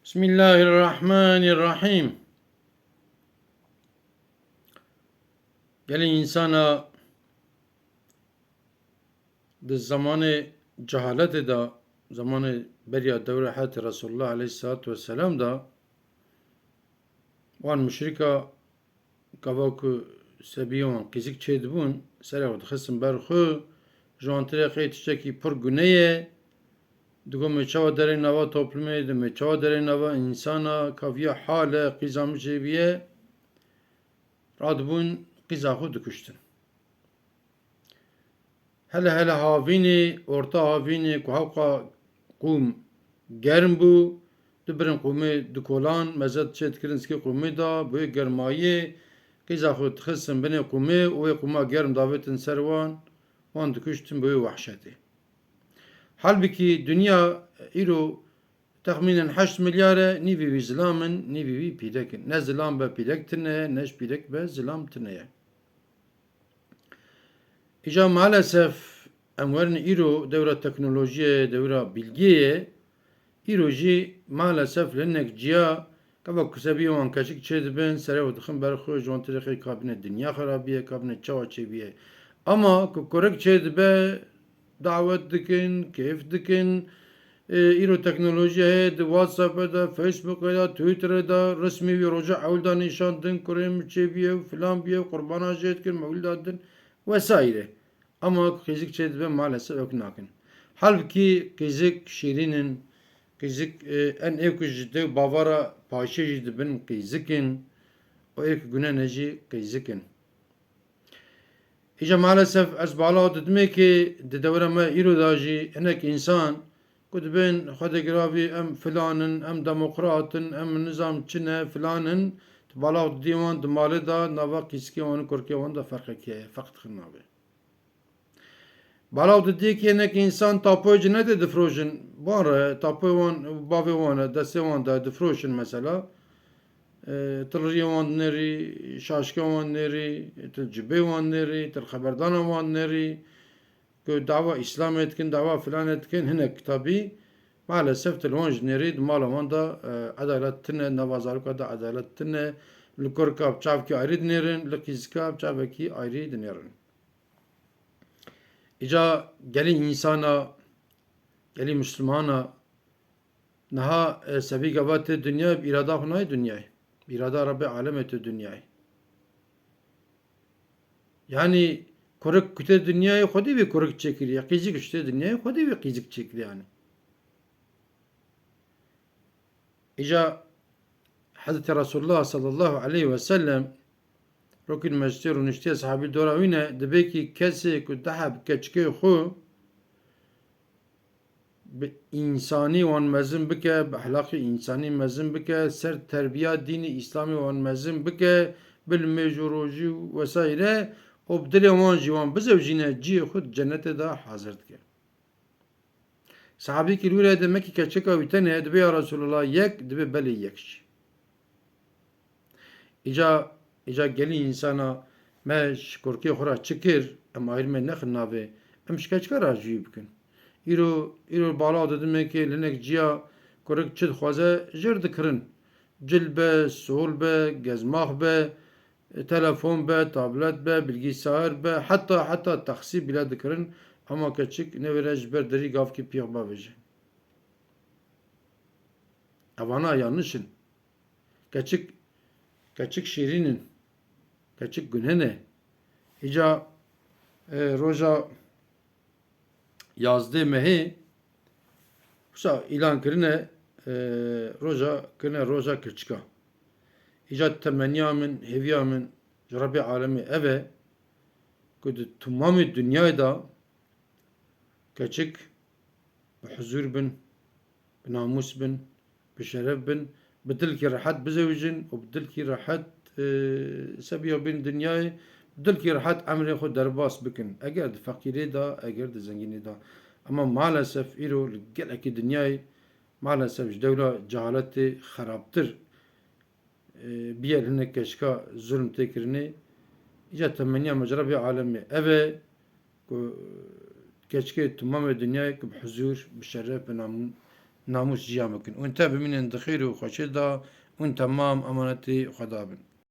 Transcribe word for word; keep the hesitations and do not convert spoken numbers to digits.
Bismillahirrahmanirrahim. Gelî însana di zemanê cehaletê de, zemanê beriya dewra heyatê Resulullah aleyhissalatu vesselam de, wan muşrika gava ku sebiyê wan qîzik çêdibûn, serê xwe dixistin ber xwe, ji wan tirê qey tiştekî pir gune ye, digot me çawa derê nava toplumê, di me çawa derê nava însana, kaviya hal e, qîza min çêbiye, radibûn qîza xwe dikuştin. Hele hele havînê, orta havînê ku hewqa qûm germ bû, dibirin qûmê di kolan, meze çê dikirin zikê qûmê de, bi wê germayiyê qîza xwe dixistin binê qûmê û wê qûma germ davêtin ser wan, wan dikuştin bi wê wehşetê. Halbikî dinya îro Texmînen heşt milyar e, nîvî wî zilam in, nîvî wî pîrek in. Ne zilam be pîrek tune ye, ne ji pîrek be zilam tune ye. Îca maalesef em werin îro dewra teknolojiyê ye, dewra bilgiyê ye. Îro jî maalesef li hinek ciya gava kusebiyê wan keçik çêdibin, serê xwe dixin ber xwe, ji wan tirê qey kabine dinya xerabî ye, kabine çawa çêbî ye. Ama ku kurik çêdibe, dawet dikin, kêf dikin. Ê, îro teknolojiya heye di WhatsApp'ê de, Facebook'ê de, Twitter'ê de resmî wî roja ewil de nîşan din, kurê min çêbûye û filan bûye, qurbana jê dikin, mewlida din vesaire. Ama ku qîzik çêdibe maalesef ew nakin. Halbikî qîzik şîrîn in, qîzik, ê, en ê ku ji dev bavara paşê jî dibin qîzik in û ê ku gune ne jî qîzik in. Îca maalesef ez bala didimê ki di dewra me îro da jî hinek însan ku dibên xwe digiravî em filan in, em demokrat in, em nizam çi ne, filan in, tu bala didî wan di malê de nava qîzikê wan û kurkê wan de ferqekî heye, ferq dixin navê. Bala didî ki hinek însan tapoyê cinetê difroşin, wan re, tapoyê wan, bavê wan e, destê wan de difroşin mesela. E, tilriyê wan dinêrî, şaşka wan dinêrî, til cibê wan dinêrî, til xeberdana wan dinêrî, ku dawa Îslamê dikin, dawa filanê dikin, hinek kitabî maalesef til wan jî dinêrî, di mala wan de, e, edalet tune, nava zaroka de edalet tune, li kurka bi çavkî ayrî dinêrin, li qîzika bi çavekî ayrî dinêrin. Îca gelî însana, gelî Mislimana, niha, e, sebî gava tê dinyayê, bi îrada xwe nayê dinyayê. Bi îrada Rebbê alemê tê dinyayê. Yanî kurik ku tê dinyayê, xwedî vê kurik çêkiriye. Qîzik ku tê dinyayê, xwedî vê qîzik çêkiriye yanî. Îca Hezretî Resulullah sallallahu aleyhi ve sellem rokî li meclisê rûniştiye, sahabî dora wî ne, dibê kî kesê ku daha bi keçikê xwe bi însanî wan mezin bike, bi ehlaqê însanî mezin bike, ser terbiya dînê Îslamê wan mezin bike, bi li mêj û rojî û wesaîre û bi dilê wan jî wan bizewjîne, cihê xwe di cenetê de hazir dike. Sahabîkî li wî re dibê me kî keçika wî tenê ye, dibê ya Resulullah yek, dibê belê yek jî. Îca, îca gelî însana me ji kurkê xwe re çi kir, em ayrî me nexin navê, em ji keçika re jiyî bikin. Îro, îro bala didimê kê li hinek ciya kurik çi dixwaze, jêr dikirin. Cil be, sol be, gezmax be, telefon be, tablet be, bilgisayar be, heta, heta taksî bile dikirin, ama keçik newêre ji ber derî gavkî pîx bavêje. Evana yanlış in. Keçik, keçik şîrîn in. Keçik gune ne. Îca, e, roja yazdê mehê, wisa îlan kirine, e, roja, kirine roja keçika. Îca temeniya min, hêviya min ji Rebbê alemê ev e ku di temamê dinyayê de keçik bi huzûr bin, bi namûs bin, bi şeref bin, bi dilkî rehet bizewicin û bi dilkî rehet, e, sebiya bên dinyayê, bi dilkî rehet emrê xwe derbas bikin. Eger di feqîrê de, eger di zengînê de. Ema maalesef îro li gelekî dinyayê maalesef ji dewra cehaletê xerabtir e, bîye li hinek keçika zulm tê kirinê. Îca temeniya me ji Rebbê alemê ev e ku keçikê temamê dinyayê ku bi huzûr, bi şeref, bi namû-, namûs jiyan bikin. Hûn te bimînin di xêr û xweşê de, hûn temam emanetê Xweda bin.